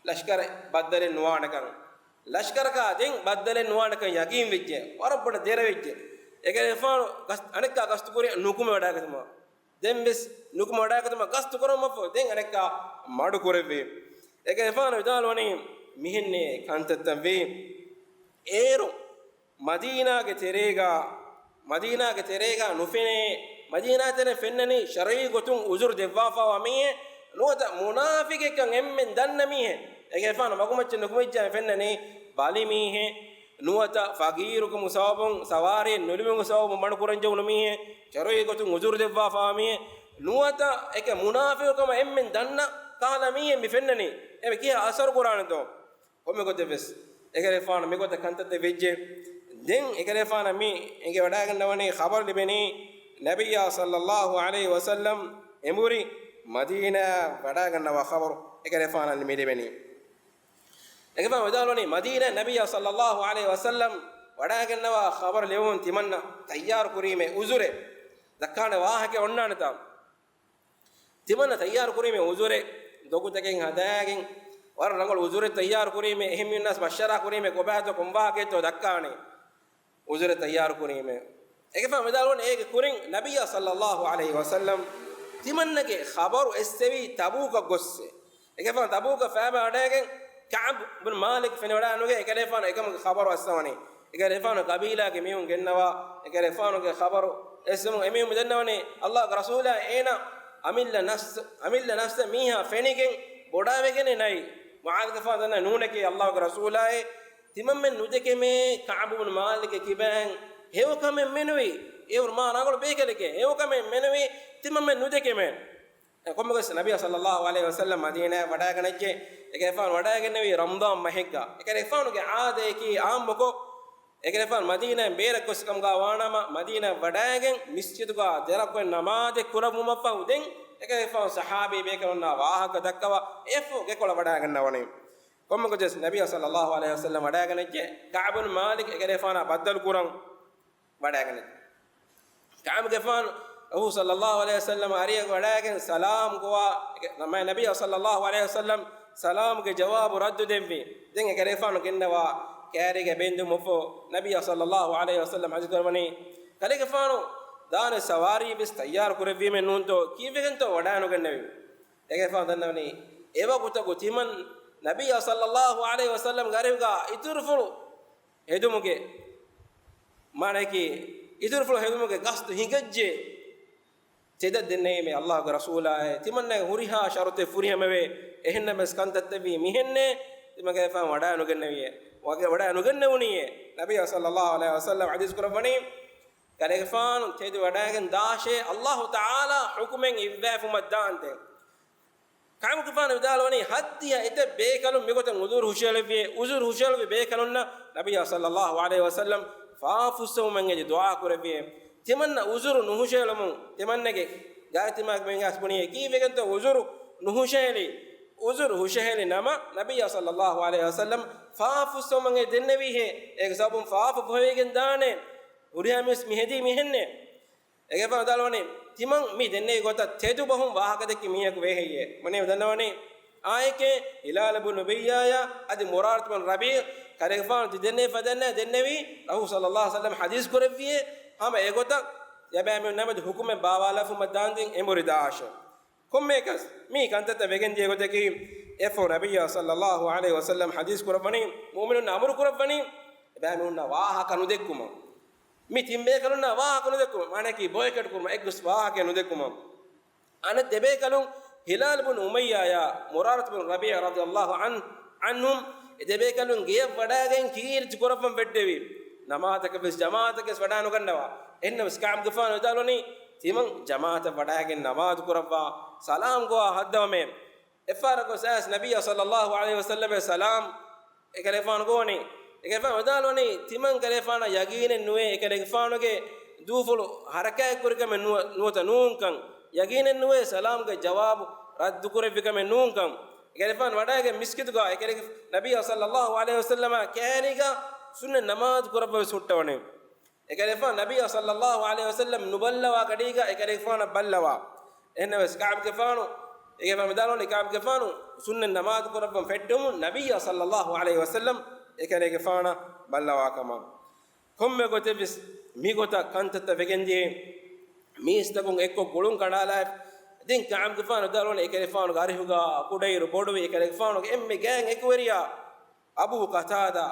ލަޝްކަރެއް ބައްދަލެއް ނުވާނެކަން. ލަޝްކަރަކާ ދެން ބައްދަލެއް ނުވާނެކަން ޔަގީން ވެއްޖެ. ވަރަށް ބޮޑަށް ދެރަވެއްޖެ. އެކަލޭގެފާނު ގަސް-، އަނެއްކާ ގަސްތުކުރި ނުކުމެވަޑައިގަތުމަށް. ދެން ވެސް ނުކުމެވަޑައިގަތުމަށް ގަސްތު ކުރަމުން ފަހު ދެން އަނެއްކާ މަޑު ކުރެއްވި. އެކަލޭގެފާނު ވިދާޅުވަނީ، މިހެންނޭ ކަންތައްތައްވީ. އޭރު މަދީނާގެ ތެރޭގަ، މަދީނާގެ ތެރޭގަ ނުފެނޭ، މަދީނާ ތެރެ ފެންނަނީ ޝަރުޢީ ގޮތުން ޢުޛުރު ދެއްވާފަވާ މީހެއް، ނުވަތަ މުނާފިޤެއްކަން އެންމެން ދަންނަ މީހެއް. އޭގެފާނު މަގުމައްޗަށް ނުކުމެއްޖާ ފެންނަނީ ބަލި މީހެއް، ނުވަތަ ފަގީރުކަމު ސަބަބުން ސަވާރީން ނުލިބުމު ސަބަބުން މަޑުކުރަން ޖެހުނު މީހެއް، ޝަރުޢީ ގޮތުން ޢުޛުރު ދެއްވާފަވާ މީހެއް، ނުވަތަ އެކެ މުނާފިޤުކަމަށް އެންމެން ދަންނަ ކަހަލަ މީހެއް މި ފެންނަނީ. އެމެ ކިހާ އަސަރު ކުރާނެތޯ؟ ކޮންމެ ގޮތެއްވެސް އެކަލޭފާނު މިގޮތަށް ކަންތައްތައް ވެއްޖެ. ދެން އެކަލޭފާނަށް މި އެނގިވަޑައިގަންނަވަނީ ޚަބަރު ލިބެނީ ނަބިއްޔާ ޞައްލައްލާހު ޢަލައިހި ވަސައްލަމް އެނބުރި މަދީނާ ވަޑައިގަންނަވާ ޚަބަރު އެކަލޭފާނަށް މި ލިބެނީ. އެކަލޭފާނު ވިދާޅުވަނީ މަދީނާ ނަބިއްޔާ ޞައްލައްލާހު ޢަލައިހި ވަސައްލަމް ވަޑައިގަންނަވާ ޚަބަރު ލިބުމުން ތިމަންނަ ތައްޔާރު ކުރީމޭ ޢުޛުރެއް ދައްކާނެ ވާހަކަ އޮންނާނެތާ؟ ތިމަންނަ ތައްޔާރު ކުރީމޭ ޢުޛުރެއް ދޮގުތަކެއް ހަދާގެން، ވަރަށް ރަނގަޅު ޢުޛުރެއް ތައްޔާރު ކުރީމޭ، އެހެން މީހުންނަސް މަޝްވަރާ ކުރީމޭ، ކޮބާތޯ ކޮން ވާހަކައެއްތޯ ދައްކާނެ ޢުޛުރެއް ތައްޔާރު ކުރީމޭ. އެކަލޭފާނު ވިދާޅުވަނީ އޭގެ ކުރިން ނަބިއްޔާ ޞައްލައްލާހު ޢަލައިހި ވަސައްލަމް ތިމަންނަގެ ޚަބަރު އެއްސެވީ ތަބޫކަށް ގޮއްސޭ. އެކަލޭފާނު ތަބޫކަށް ފައިބާ ވަޑައިގެން ކަޢުބު ބިން މާލިކް ފެނިވަޑައިނުގެ އެކަލޭފާނު އެކަމުގެ ޚަބަރު އައްސަވަނީ. އެކަލޭފާނު ޤަބީލާގެ މީހުން ގެންނަވާ، އެކަލޭފާނުގެ ޚަބަރު އެއްސެވުމުން އެމީހުން ދެންނަވަނީ، ﷲގެ ރަސޫލާ އޭނާ އަމިއްލަ ނަފްސު، އަމިއްލަ ނަފްސަށް މީހާ ފެނިގެން ބޮޑާވެގެނެއް ނައި. މުޢާޛުގެފާނު ދަންނަ ނޫނެކޭ ﷲގެ ރަސޫލާއޭ، ތިމަންމެން ނުދެކެމޭ ކަޢުބު ބިން މާލިކްގެ ކިބައިން ހެޔޮކަމެއް މެނުވީ. އޭރު މާ ރަނގަޅު ބޭކަލެކޭ، ހެޔޮކަމެއް މެނުވީ، ތިމަންމެން ނުދެކެމޭ. ކޮންމެގޮސް ނަބިއްޔާ ޞައްލައްލާހު ޢަލައިހި ވަސައްލަމް މަދީނާއަށް ވަޑައިގަނެއްޖެ. އެކަލޭފާނު ވަޑައިގެންނެވީ ރަމަޟާން މަހެއްގަ. އެކަލޭފާނުގެ ޢާދަޔަކީ ޢާއްމުކޮށް، އެކަލޭފާނު މަދީނާއިން ބޭރަށް ގޮސް ކަމުގަ ވާނަމަ، މަދީނާއަށް ވަޑައިގެން މިސްޖިދުގަ ދެރަކުވެ ނަމާދެއް ކުރައްވުމަށްފަހު ދެން އެކަލޭފާނު ޞަޙާބީ ބޭކަލުންނާ ވާހަކަ ދައްކަވާ އެއަށްފަހު ގެކޮޅަށް ވަޑައިގަންނަވަނީ. ކޮންމެގޮތެސް ނަބިއްޔާ ޞައްލައްލާހު ޢަލައިހި ވަސައްލަމް ވަޑައިގަނެއްޖެ. ކަޢުބު ބިން މާލިކް އެކަލޭފާނާ ބައްދަލު ކުރަން ވަޑައިގަނެ. ކަޢުބުގެފާނު ރަސޫލު ޞައްލައްލާހު ޢަލައިހި ވަސައްލަމް އަރިއަށް ވަޑައިގެން ސަލާމް ގޮވާ، ނަބިއްޔާ ޞައްލައްލާހު ޢަލައިހި ވަސައްލަމް ސަލާމްގެ ޖަވާބު ރައްދު ދެއްވި. ދެން އެކަލޭފާނު ގެންނަވާ ކައިރީގަ ބޭންދުމަށްފަހު ނަބިއްޔާ ޞައްލައްލާހު ޢަލައިހި ވަސައްލަމް ޙަދީޘް ކުރައްވަނީ، ކަލޭގެފާނު ދާނެ ސަވާރީ ވެސް ތައްޔާރު ކުރެއްވީމެއް ނޫންތޯ؟ ކީއްވެގެންތޯ ވަޑައިނުގެންނެވީ؟ އެކަލޭގެފާނު ދަންނަވަނީ، އެވަގުތަކު ތިމަން ނަބިއްޔާ ޞައްލައްލާހު ޢަލައިހި ވަސައްލަމްގެ އަރިހުގަ އިތުރުފުޅު ހެދުމުގެ، މާނައަކީ، އިތުރުފުޅު ހެދުމުގެ ގަސްދު ހިނގައްޖެ. ތެދަށް ދެންނެވީމޭ ﷲގެ ރަސޫލާއޭ، ތިމަންނަގެ ހުރިހާ ޝަރުޠެއް ފުރިހަމަވޭ. އެހެންނަމަވެސް ކަންތައްތައްވީ މިހެންނޭ، ތިމަގެފާން ވަޑައިނުގެންނެވިއޭ. ވަގެ ވަޑައިނުގެންނެވުނީއޭ. ނަބިއްޔާ ޞައްލައްލާހު ޢަލައިހި ވަސައްލަމް ޙަދީޘް ކުރައްވަނީ، ކަލޭގެފާނު ތެދު ވަޑައިގެން ދާށޭ، ﷲ ތަޢާލާ ޙުކުމެއް އިއްވައިފުމަށް ދާންދެން. ކަޢުބުގެފާނު ވިދާޅުވަނީ، ހައްދިހަ އެތައް ބޭކަލުން މިގޮތަށް ޢުޛުރު ހުށަހެޅެއްވިއޭ، ޢުޛުރު ހުށަހެޅުއްވި ބޭކަލުންނަށް ނަބިއްޔާ ޞައްލައްލާހު ޢަލައިހި ވަސައްލަމް ފާފުއްސެވުމަށް އެދި ދުޢާ ކުރެއްވިއޭ. ތިމަންނަ ޢުޛުރު ނުހުށަހެޅުމުން، ތިމަންނަގެ ގާތްތިމާގެ މީހުން އަސް ބުނީ، އެކީއްވެގެންތޯ ޢުޛުރު ނުހުށަހެޅި، ޢުޛުރު ހުށަހެޅި ނަމަ، ނަބިއްޔާ ޞައްލައްލާހު ޢަލައިހި ވަސައްލަމް ފާފުއްސެވުމަށް އެދި ދެންނެވީހޭ، އޭގެ ސަބަބުން ފާފަ ފޮހެވިގެން ދާނޭ. ހުރިހާ މީސް މި ހެދީ މިހެންނޭ. އެކަލޭގެފާނު ވިދާޅުވަނީ، ތިމަން މި ދެންނެވި ގޮތަށް ތެދު ބަހުން ވާހަކަ ދެއްކި މީހަކު ވޭހެއްޔޭ؟ މަނޭ ދަންނަވަނީ، އާއެކޭ ހިލާލު ބުން އުމައްޔާއާ އަދި މުރާރަތު ބުން ރަބީޢު ކަލޭގެފާނު ތި ދެންނެވި ފަދައިންނާ ދެންނެވީ، ރަސޫލު ޞައްލައްލާހު ޢަލައިހި ވަސައްލަމް ޙަދީޘް ކުރެއްވިއޭ، ހަމަ އެގޮތަށް ތިޔަބައިމީހުންނާ މެދު ޙުކުމެއް ބާވާލާފުމަށް ދާންދެން އެނބުރި ދާށޭ. ކޮންމެއަކަސް މި ކަންތައްތައް ވެގެން ދިޔަ ގޮތަކީ، އެއަށްފަހު ނަބިއްޔާ ޞައްލައްލާހު ޢަލައިހި ވަސައްލަމް ޙަދީޘް ކުރައްވަނީ، މުއުމިނުންނަށް އަމުރު ކުރައްވަނީ، އެބައިމީހުންނަށް ވާހަކަ ނުދެއްކުމަށް. މި ތިން ބޭކަލުންނަށް ވާހަކަ ނުދެއްކުމަށް، މާނައަކީ ބޮއިކޮޓް ކުރުމަށް، އެއްގޮސް ވާހަކައެއް ނުދެއްކުމަށް. އަނެއް ދެ ބޭކަލުން ހިލާލު ބުން އުމައްޔާއާ މުރާރަތު ބުން ރަބީޢު ރަޟިޔައްލާހު ޢަން، ޢަންހުމް، އެ ދެ ބޭކަލުން ގެޔަށް ވަޑައިގެން ކީރިތި ކުރައްވަން ފެއްޓެވި. ނަމާދަކަށް ވެސް ޖަމާޢަތަކަށް ވެސް ވަޑައިނުގަންނަވާ. އެހެންނަމަވެސް ކަޢުބުގެފާނު ވިދާޅުވަނީ، ތިމަން ޖަމާޢަތަށް ވަޑައިގެން ނަމާދު ކުރައްވާ، ސަލާމް ގޮވާ ހައްދަވަމޭ. އެއްފަހަރަކު ސާސް ނަބިއްޔާ ޞައްލައްލާހު ޢަލައިހި ވަސައްލަމަށް ސަލާމް އެކަލޭގެފާނު ގޮވަނީ. އެކަލޭގެފާނު ވިދާޅުވަނީ، ތިމަން ކަލޭގެފާނަށް ޔަގީނެއް ނުވޭ، އެކަލޭގެފާނުގެ ދޫފުޅު ހަރަކާތް ކުރިކަމެއް ނުވަ-، ނުވަތަ ނޫންކަން، ޔަގީނެއް ނުވޭ ސަލާމްގެ ޖަވާބު ރައްދު ކުރެއްވިކަމެއް ނޫންކަން. އެކަލޭގެފާނު ވަޑައިގެން މިސްކިތުގަ އެކަލޭގެ ނަބިއްޔާ ޞައްލައްލާހު ޢަލައިހި ވަސައްލަމާ ކައިރީގަ ސުންނަތް ނަމާދު ކުރައްވަވެސް ހުއްޓަވަނީ. އެކަލޭގެފާނު ނަބިއްޔާ ޞައްލައްލާހު ޢަލައިހި ވަސައްލަމް ނުބައްލަވާ ގަޑީގަ އެކަލޭގެފާނަށް ބައްލަވާ. އެހެންނަމަވެސް ކަޢުބުގެފާނު، އެކަލޭގެފާނު ވިދާޅުވަނީ ކަޢުބުގެފާނު ސުންނަތް ނަމާދު ކުރައްވަން ފެއްޓުމުން ނަބިއްޔާ ޞައްލައްލާހު ޢަލައިހި ވަސައްލަމް އެކަލޭގެފާނަށް ބައްލަވާ ކަމަށް. ކޮންމެ ގޮތެއްވެސް މިގޮތަށް ކަންތައްތައް ވެގެންދިޔަ މީސްތަކުން އެއްކޮށް ގުޅުން ކަނޑާލާ. ދެން ކަޢުބުގެފާނު ވިދާޅުވަނީ އެކަލޭގެފާނުގެ އަރިހުގަ ކުޑައިރު ބޮޑުވި އެކަލޭގެފާނުގެ އެންމެ ގާތް އެކުވެރިޔާ އަބޫ ޤަތާދާ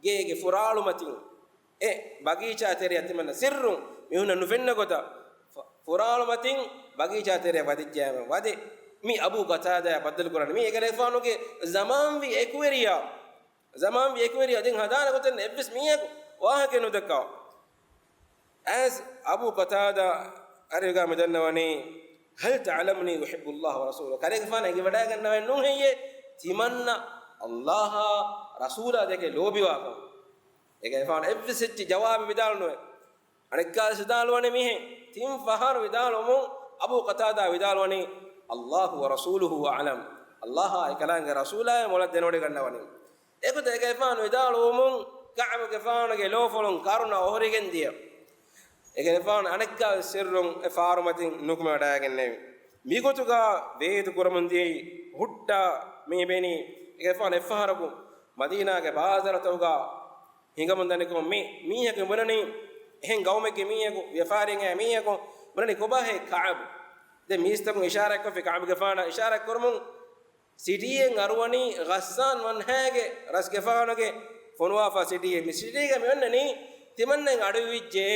ގޭގެ ފުރާޅުމަތިން އެ ބަގީޗާ ތެރެއަށް ތިމަންނަ ސިއްރުން މީހުންނަށް ނުފެންނަ ގޮތަށް ފު-، ފުރާޅުމަތިން ބަގީޗާ ތެރެއަށް ވަދެއްޖައިމެ ވަދެ، މި އަބޫ ޤަތާދާއާ ބައްދަލުކުރަން މީ އެކަލޭގެފާނުގެ ޒަމާންވީ އެކުވެރިޔާ، ޒަމާންވީ އެކުވެރިޔާ ދެން ހަދާނެ ގޮތެއް އެއްވެސް މީހަކު ވާހަކަ ނުދައްކާ. އައިސް އަބޫ ޤަތާދާ އަރިގާ މި ދަންނަވަނީ، "هل تعلمني أحب الله ورسوله؟" ކަލޭގެފާނަށް އެނގިވަޑައިގަންނަވައެއް ނޫން ހެއްޔޭ؟ ތިމަންނަ އައްލާހާ ރަސޫލާ ދެކެ ލޯބިވާކަން. އެކަލޭގެފާނު އެއްވެސް އެއްޗެއް ޖަވާބެއް ވިދާޅުނުވެ. އަނެއްކާވެސް ވިދާޅުވަނީ މިހެން. ތިން ފަހަރު ވިދާޅުވުމުން އަބޫ ޤަތާދާ ވިދާޅުވަނީ، "الله ورسوله أعلم." އައްލާހާ އެކަލާނގެ ރަސޫލާއޭ މޮޅަށް ދެނެވޮޑިގަންނަވަނީ. އެގޮތަށް އެކަލޭގެފާނު ވިދާޅުވުމުން ކަޢުބުގެފާނުގެ ލޯފުޅުން ކަރުނަ އޮހޮރިގެން ދިޔަ. އެކަލޭގެފާނު އަނެއްކާވެސް ސިއްރުން އެ ފާރުމަތިން ނުކުމެވަޑައިގެންނެވި. މިގޮތުގަ ވޭތު ކުރަމުން ދިޔައީ ހުއްޓާ މި ބެނީ އެކަލޭގެފާނު އެއްފަހަރަކު މަދީނާގެ ބާޒާރުތަކުގަ ހިނގަމުން ދަނިކޮށް މި މީހަކު ބުނަނީ، އެހެން ގައުމެއްގެ މީހަކު، ވިޔަފާރިއެއް އައި މީހަކު ބުނަނީ ކޮބާހޭ ކަޢުބު؟ ދެން މީސްތަކުން އިޝާރާތްކޮށްފި ކަޢުބުގެފާނަށް އިޝާރާތްކުރުމުން، ސިޓީއެއް އަރުވަނީ ޣައްސާން ވަންހާގެ ރަސްގެފާނުގެ ފޮނުވާފާ ސިޓީއެއް. މި ސިޓީގަ މި އޮންނަނީ ތިމަންނައިން އަޑުއިވިއްޖެ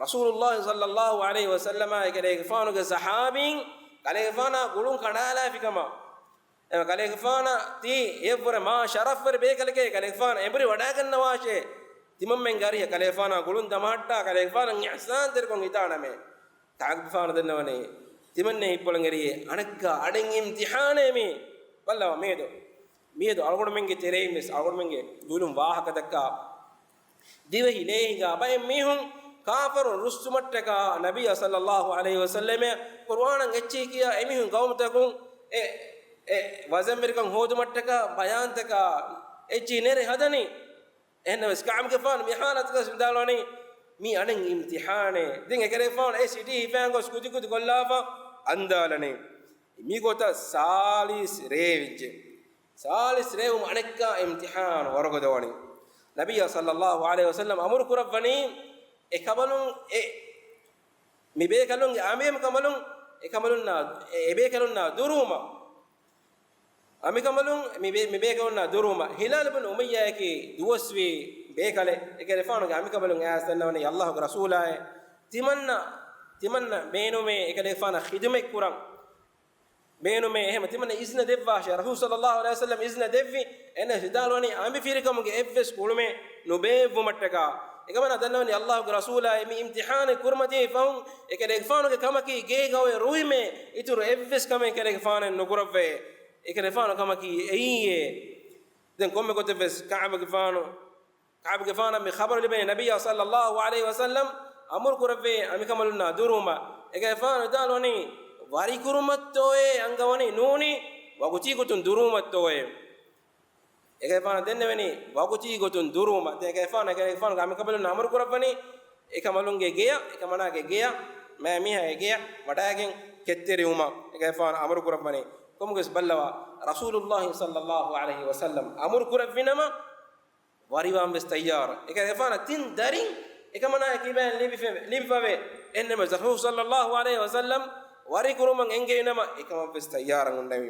ރަސޫލުﷲ ޞައްލަﷲ ޢަލައިހި ވަސައްލަމާ އެކަލޭގެފާނުގެ ޞަޙާބީން ކަލޭގެފާނާ ގުޅުން ކަނޑާލާފިކަމަށް. އެ ކަލޭގެފާނަށް ތީ އެއަށްވުރެ މާ ޝަރަފްވެރި ބޭކަލެކޭ، ކަލޭގެފާނަށް އެނބުރި ވަޑާގަންނަވާށޭ. ތިމަންމެންގެ އަރިހަށް ކަލޭގެފާނާ ގުޅުން ދަމަހައްޓާ ކަލޭގެފާނަށް އިޙްސާންތެރިކޮށް ހިތާނަމޭ. ކަޢުބުގެފާނު ދަންނަވަނީ، ތިމަންނަ އިއްބޮޅަން އެރިއޭ އަނެއްކާ އަޑެއް އިމްތިޙާނޭ މީ. ބައްލަވާ މިއަދު، މިއަދު އަޅުގަނޑުމެންގެ ތެރެއިން ވެސް އަޅުގަނޑުމެންގެ ދުލުން ވާހަކަ ދައްކާ ދިވެހި ލޭހިނގާ ބައެއް މީހުން ކާފަރުން ރުއްސުމަށްޓަކާ ނަބިއްޔާ ޞައްލަﷲ ޢަލައިހި ވަސައްލަމަށް ޤުރުއާނަށް އެއްޗެހި ކިޔާ އެމީހުން ގައުމުތަކުން އެ، އެ ވަޒަންވެރިކަން ހޯދުމަށްޓަކާ ބަޔާންތަކާ އެއްޗެހި ނެރެ ހަދަނީ. އެހެންނަމަވެސް ކަޢުބުގެފާނު މި ޙާލަތުގަ ވިދާޅުވަނީ، މީ އަނެއް އިމްތިޙާނެއް. ދެން އެކަލޭގެފާނު އެ ސިޓީ ހިފާން ގޮސް ކުދިކުދި ކޮށްލާފަ އަންދާލަނީ. މިގޮތަށް ސާޅީސް ރޭ ވެއްޖެ. ސާޅީސް ރޭވުމުން އަނެއްކާ އިމްތިޙާނު ވަރުގަދަވަނީ. ނަބިއްޔާ ޞައްލަﷲ ޢަލައިހި ވަސައްލަމަ އަމުރު ކުރައްވަނީ، އެކަމަލުން އެ، މި ބޭކަލުންގެ އަނބިމަ ކަމަލުން އެކަމަލުންނާ، އެ، އެބޭކަލުންނާ ދުރުވުމަށް. އަނބިކަމަލުން މި ބޭ-، މި ބޭކަލުންނާ ދުރުވުމަށް. ހިލާލު ބިން އުމައްޔާއަކީ ދުވަސްވީ ބޭކަލެއް. އެކަލޭގެފާނުގެ އަނބިކަމަލުން އައިސް ދަންނަވަނީ އައްލާހުގެ ރަސޫލާއޭ. ތިމަންނަ، ތިމަންނަ ބޭނުމޭ އެކަލޭގެފާނަށް ޚިދުމަތް ކުރަން. ބޭނުމޭ އެހެމަ ތިމަންނަ އިޒްނަ ދެއްވާށޭ. ރަސޫލު ޞައްލަﷲ ޢަލައިހި ވަސައްލަމަ އިޒްނަ ދެއްވި. އެންނަ ހިދާލުވަނީ އަނބިފިރިކަމުގެ އެއްވެސް ކުޅުމެއް ނުބޭއްވުމަށްޓަކާ. އެކަމަނާ ދަންނަވަނީ އައްލާހުގެ ރަސޫލާއޭ މި އިމްތިޙާނެއް ކުރުމަށް ދިޔައީ ފަހުން، އެކަލޭގެފާނުގެ ކަމަކީ ގޭގަ އޮވެ ރުހިމޭ އިތުރު އެއްވެސް ކަމެއް އެކަލޭގެފާނެއް ނުކުރައްވައޭ. އެކަލޭގެފާނު ކަމަކީ އެއީއޭ. ދެން ކޮންމެ ގޮތެއްވެސް ކަޢުބުގެފާނު، ކަޢުބުގެފާނަށް މި ޚަބަރު ލިބޭ ނަބިއްޔާ ޞައްލަﷲ ޢަލައިހި ވަސައްލަމަ އަމުރު ކުރެއްވޭ އަނބިކަނބަލުންނާ ދުރުވުމަށް. އެކަލޭގެފާނު ވިދާޅުވަނީ، ވަރިކުރުމަށްތޯއޭ އަންގަވަނީ ނޫނީ ވަގުތީ ގޮތުން ދުރުވުމަށްތޯއޭ. އެކަލޭގެފާނަށް ދެންނެވެނީ ވަގުތީ ގޮތުން ދުރުވުމަށް. ދެން އެކަލޭގެފާނު، އެކަލޭގެފާނުގެ އަނބިކަނބަލުން އަމުރު ކުރައްވަނީ އެކަނބަލުންގެ ގެޔަށް، އެކަމަނާގެ ގެޔަށް، މައިމީހާގެ ގެޔަށް ވަޑައިގެން ކެތްތެރިވުމަށް އެކަލޭގެފާނު އަމުރު ކުރައްވަނީ. ކޮމުގެސް ބައްލަވާ، ރަސޫލުﷲ ޞައްލަﷲ ޢަލައިހި ވަސައްލަމަ އަމުރު ކުރެއްވިނަމަ، ވަރިވާން ވެސް ތައްޔާރަށް. އެކަލޭގެފާނަށް ތިން ދަރިން އެކަމަނާއަށް ކިބައިން ލިބިފެ-، ލިބިފަވޭ. އެހެންނަމަވެސް ރަސޫލު ޞައްލަﷲ ޢަލައިހި ވަސައްލަމަ ވަރިކުރުމަށް އެންގެވިނަމަ، އެކަމަށް ވެސް ތައްޔާރަށް ހުންނެވި.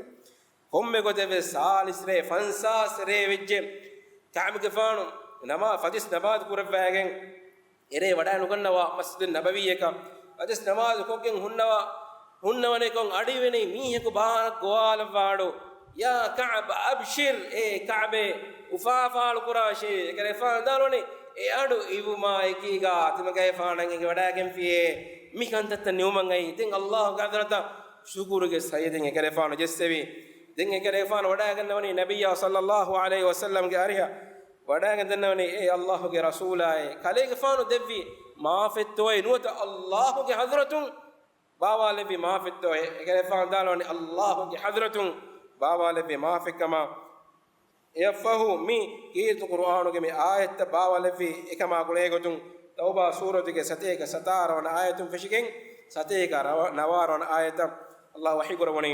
ކޮންމެ ގޮތެއް ވެސް ސާޅީސް ރޭ ފަންސާސް ރޭ ވެއްޖެ. ކަޢުބުގެފާނު ނަމާ-، ފަތިސް ނަމާދު ކުރައްވައިގެން އެރޭ ވަޑައި ނުގަންނަވާ މަސްޖިދު ނަބަވީއަކަށް. ފަތިސް ނަމާދު ކޮށްގެން ހުންނަވާ، ހުންނަވަނިކޮށް އަޑުއިވެނީ މީހަކު ބާރަށް ގޮވާލައްވާ އަޑު. يا كعب أبشر، އޭ ކަޢުބޭ، އުފާފާޅު ކުރާށޭ. އެކަލޭގެފާނު ވިދާޅުވަނީ، އެ އަޑު އިވުމާ އެކީގާ ތިމަގޭފާނަށް އެނގިވަޑައިގެންފިޔޭ މި ކަންތައްތައް ނިމުމަށް އައީ. ދެން އައްލާހުގެ ޙަޟްރަތަށް ޝުކުރުގެ ސަޢިދެއް އެކަލޭގެފާނު ޖެއްސެވި. ދެން އެކަލޭގެފާނު ވަޑައިގަންނަވަނީ ނަބިއްޔާ ޞައްލަﷲ ޢަލައިހި ވަސައްލަމަގެ އަރިހަށް. ވަޑައިގެން ދަންނަވަނީ، އޭ އައްލާހުގެ ރަސޫލާއޭ، ކަލޭގެފާނު ދެއްވި މާފެއްތޯއޭ ނުވަތަ އައްލާހުގެ ޙަޟްރަތުން ބާވާލެއްވި މާފެއްތޯއޭ؟ އެކަލޭގެފާނު ވިދާޅުވަނީ، އައްލާހުގެ ޙަޟްރަތުން ބާވާލެއްވި މާފެއްކަމަށް. އެއަށްފަހު މި ކީރިތި ޤުރުއާނުގެ މި އާޔަތްތައް ބާވާލެއްވީ އެކަމާ ގުޅޭގޮތުން، ތައުބާ ސޫރަތުގެ ސަތޭކަ ސަތާރަ ވަނަ އާޔަތުން ފެށިގެން، ސަތޭކަ ރަވަ-، ނަވާރަ ވަނަ އާޔަތަށް އައްލާހު ވަޙީ ކުރައްވަނީ،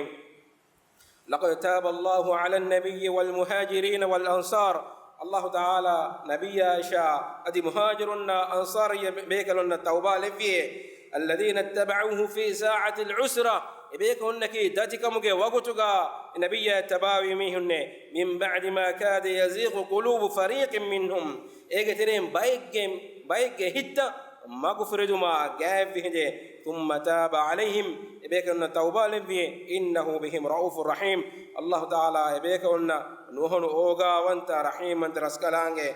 لقد تاب الله على النبي والمهاجرين والأنصار. އައްލާހު ތަޢާލާ ނަބިއްޔާއަށާ އަދި މުހާޖިރުންނާ އަންޞާރީ ބޭކަލުންނަށް ތައުބާ ލެއްވިއޭ. الذين اتبعوه في ساعة العسرة. އެބޭކަލުންނަކީ ދަތިކަމުގެ ވަގުތުގަ ނަބިއްޔާ ތަބާވި މީހުންނޭ. من بعد ما كاد يزيغ قلوب فريق منهم. އޭގެ ތެރެއިން ބައެއްގެ، ބައެއްގެ ހިތްތައް މަގުފުރެދުމާ ގާތްވި ހިނދޭ. ثم تاب عليهم. އެބޭކަލުންނަށް ތައުބާ ލެއްވިއޭ. إنه بهم رءوف رحيم. އައްލާހު ތަޢާލާ އެބޭކަލުންނަށް ނުހަނު އޯގާވަންތަ ރަޙީމްވަންތަ ރަސްކަލާނގެ.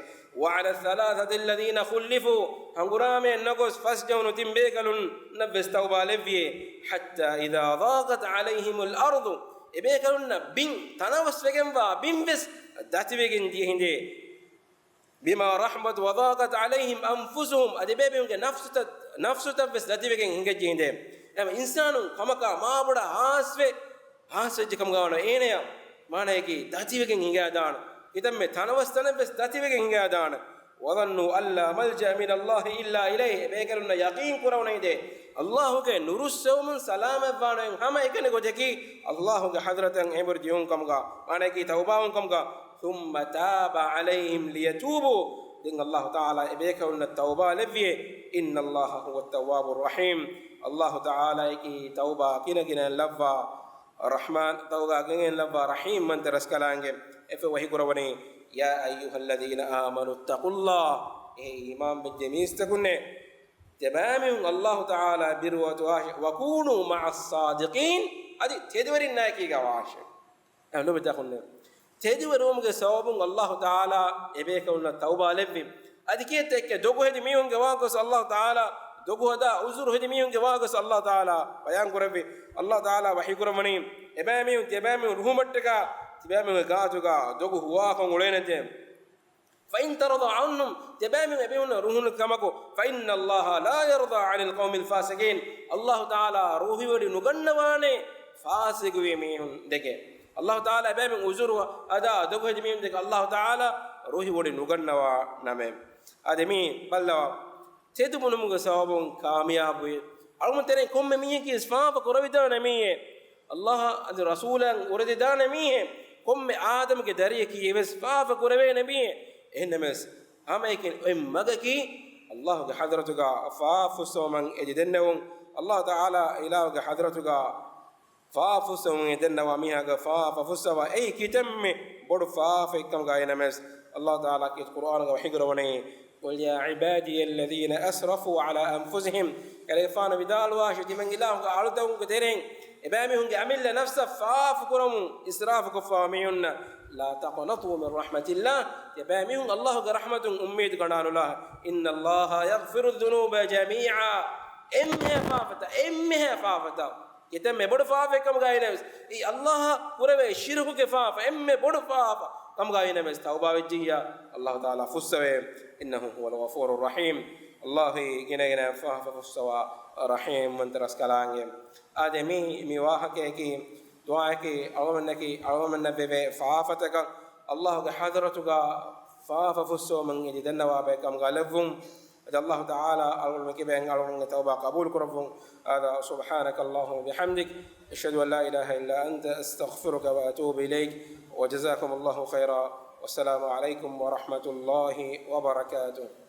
وعلى الثلاثة الذين خلفوا، ހަނގުރާމައެއް ނަގޮސް ފަސްޖެހުނު ތިން ބޭކަލުންނަށްވެސް ތައުބާ ލެއްވިއޭ. حتى إذا ضاقت عليهم الأرض، އެބޭކަލުންނަށް ބިން، ތަނަވަސްވެގެންވާ ބިންވެސް ދަތިވެގެން ދިޔަ ހިނދޭ. بما رحبت وضاقت عليهم أنفسهم، އަދި އެބޭބޭހުންގެ ނަފްސުތައް، ނަފްސުތައްވެސް ދަތިވެގެން ހިނގައްޖެ ހިނދޭ. އެހެން އިންސާނުން ކަމަކާ މާބޮޑަށް ހާސްވެ، ހާސްވެއްޖެ ކަމުގަ ވާނެ އޭނަޔަށް، މާނަޔަކީ ދަތިވެގެން ހިނގާދާނެ. ކިތަންމެ ތަނަވަސްތަނެއްވެސް ދަތިވެގެން ހިނގާދާނެ. وظنوا أن لا ملجأ من الله إلا إليه، އެބޭކަލުންނަށް ޔަޤީން ކުރެވުނީ ހިނދޭ، އައްލާހުގެ ނުރުއްސެވުމުން ސަލާމަތްވާނެ ހަމަ އެކަނި ގޮތަކީ އައްލާހުގެ ޙަޟްރަތަށް އެނބުރި ދިޔުން ކަމުގަ، މާނަޔަކީ ތައުބާވުން ކަމުގަ. ثم تاب عليهم ليتوبوا، ދެން އައްލާހު ތަޢާލާ އެބޭކަލުންނަށް ތައުބާ ލެއްވިއޭ. إن الله هو التواب الرحيم، އައްލާހު ތަޢާލާއަކީ ތައުބާ ގިނަގިނައިން ލައްވާ ރަޙްމާން، ތައުބާ ގިނަގިނައިން ލައްވާ ރަޙީމްވަންތަ ރަސްކަލާނގެ. އެފަ ވަޙީ ކުރައްވަނީ، يا أيها الذين آمنوا اتقوا الله، އޭ އީމާންވެއްޖެ މީސްތަކުންނޭ، ތިބާމީހުން އައްލާހު ތަޢާލާ ބިރުވާތުވާށޭ، وكونوا مع الصادقين، އަދި ތެދުވެރިންނާއެކީގަ ވާށޭ. އެ ލޯބިތާކުންނޭ. ތެދުވެރިވުމުގެ ސަބަބުން އައްލާހު ތަޢާލާ އެބޭކަލުންނަށް ތައުބާ ލެއްވި. އަދި ކިއެއްތަ އެކެއް ދޮގުހެދި މީހުންގެ ވާހަކަ ގޮސް އައްލާހު ތަޢާލާ، ދޮގުހަދާ ޢުޛުރު ހެދި މީހުންގެ ވާހަކަ ގޮސް އައްލާހު ތަޢާލާ ބަޔާން ކުރެއްވި. އައްލާހު ތަޢާލާ ވަޙީ ކުރައްވަނީ، އެބައިމީހުން، ތިބައިމީހުން ރުހުމަށްޓަކާ، ތިބައިމީހުންގެ ގާތުގަ ދޮގު ހުވާކަން އުޅޭނެތޭ. فإن ترضى عنهم، ތިބައިމީހުން އެބޭހުންނަށް ރުހުނު ކަމަކު، فإن الله لا يرضى عن القوم الفاسقين، އައްލާހު ތަޢާލާ ރުހިވޮޑި ނުގަންނަވާނެ ފާސިގުވި މީހުން ދެކެ. އައްލާހު ތަޢާލާ އެބައިމީހުން ޢުޛުރު އަދާ ދޮގުހެދި މީހުން ދެކެ އައްލާހު ތަޢާލާ ރުހިވޮޑި ނުގަންނަވާ ނަމެއް. އާދެ މީ ބައްލަވާ. ތެދުބުނުމުގެ ސަބަބުން ކާމިޔާބުވި އަޅުގަނޑު ތެރެއިން ކޮންމެ މީހަކީ ވެސް ފާފަ ކުރެވިދާނެ މީހެއް. އައްލާހަށް އަދި ރަސޫލަށް އުރެދިދާނެ މީހެއް. ކޮންމެ އާދަމުގެ ދަރިޔަކީ ވެސް ފާފަ ކުރެވޭނެ މީހެއް. އެހެންނަމަވެސް، ހަމައެކަނި އޮތް މަގަކީ އައްލާހުގެ ޙަޟްރަތުގަ ފާފަ ފުއްސަވަމަށް އެދި ދެންނެވުން. އައްލާހު ތަޢާލާ އިލާހުގެ ޙަޟްރަތުގަ ފާފަ ފުއްސަވަމުން އެދި ދެންނަވާ މީހާގެ ފާފަ ފުއްސަވާ އެއީ ކިތަންމެ ބޮޑު ފާފައެއްކަމުގައި ނަމަވެސް، އައްލާހު ތަޢާލާ ކީރިތި ޤުރުއާނުގަ ވަޙީ ކުރައްވަނީ، قل يا عبادي الذين أسرفوا على أنفسهم، ކަލޭގެފާނު ވިދާޅުވާށޭ، ތިމަން އިލާހުގެ އަޅުތަކުންގެ ތެރެއިން އެބައިމީހުންގެ އަމިއްލަ ނަފްސަށް ފާފަ ކުރަމުން އިސްރާފު ކޮށްފާ މީހުންނަށް، لا تقنطوا من رحمة الله، ތިބާމީހުން އައްލާހުގެ ރަޙްމަތުން އުއްމީދު ކަނޑާނުލާ. إن الله يغفر الذنوب جميعا، އެންމެހާ ފާފަތައް، އެންމެހާ ފާފަތައް، ކިތަންމެ ބޮޑު ފާފައެއް ކަމުގައި ނަމަވެސް، އެއީ އައްލާހަށް ކުރެވޭ ޝިރުކުގެ ފާފަ، އެންމެ ބޮޑު ފާފަ ކަމުގައި ނަމަވެސް، ތައުބާ ވެއްޖިއްޔާ އައްލާހު ތަޢާލާ ފުއްސަވޭ. إنه هو الغفور الرحيم. އައްލާހު ގިނަގިނަ ފާފަ ފުއްސަވާ ރަޙީމްވަންތަ ރަސްކަލާނގެ. އާދެ މީ، މި ވާހަކަޔަކީ، ދުޢާއަކީ، އަޅުގަނޑަކީ، އަޅުގަނޑަށް ވެވޭ ފާފަތަކަށް އައްލާހުގެ ޙަޟްރަތުގަ ފާފަ ފުއްސަވަމުން އެދި ދެންނަވާ ބައެއް ކަމުގަ ލެއްވުން. އަދި އައްލާހު ތަޢާލާ އަޅުގަނޑު ކިބައިން އަޅުގަނޑުގެ ތައުބާ ޤަބޫލު ކުރައްވުން. هذا، سبحانك اللهم وبحمدك، أشهد أن لا إله إلا أنت، أستغفرك وأتوب إليك، وجزاكم الله خيرا، والسلام عليكم ورحمة الله وبركاته.